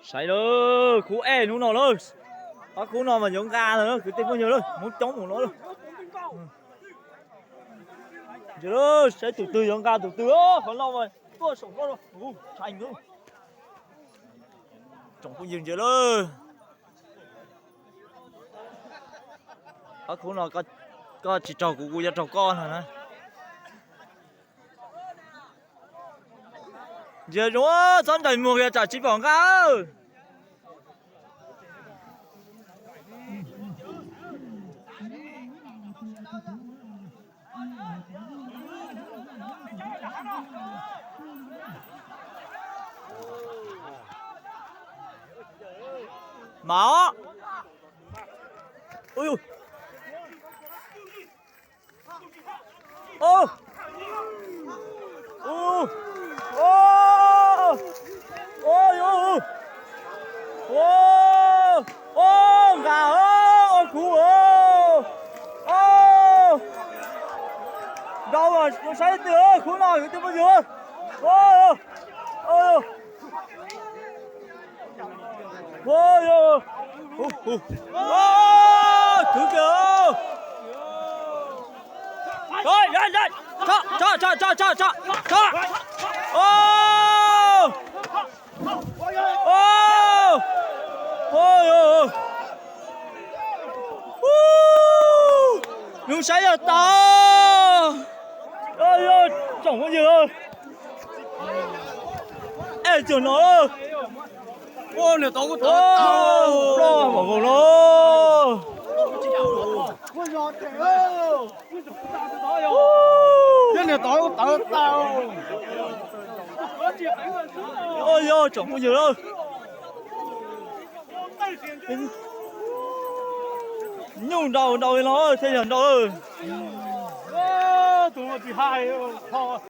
Saib lawm, khub E hnub no lawm. Ob khub no mas yuav nqa lawm, kwv tij phooj ywg lawm, Hmoob coob mus no lawm. Ntsia lawm, saib tus twg yuav nqa tus twg, qhov no mas tuaj saum no, tshee lawm. Tsoom phooj ywg ntsia lawm. Ob khub no koj tsis raug kuv, kuv yuav raug koj no na. Ntsia zoo, txhob ntsais muag tsam tsis pom nqa. Mas os. Nqa, ua khub. Nrau, saib twg khub no kwv tij phooj ywg. Khwv kiag. Tso, tso, tso, tso, tso, tso. Zoo saib yog tau. Tsoom phooj ywg, es cov no, ploj mam voos no. Yog tsoom phooj ywg lawm. Nyuj nrau nrau li no thiaj yog nrau. Tus tsis hais ho.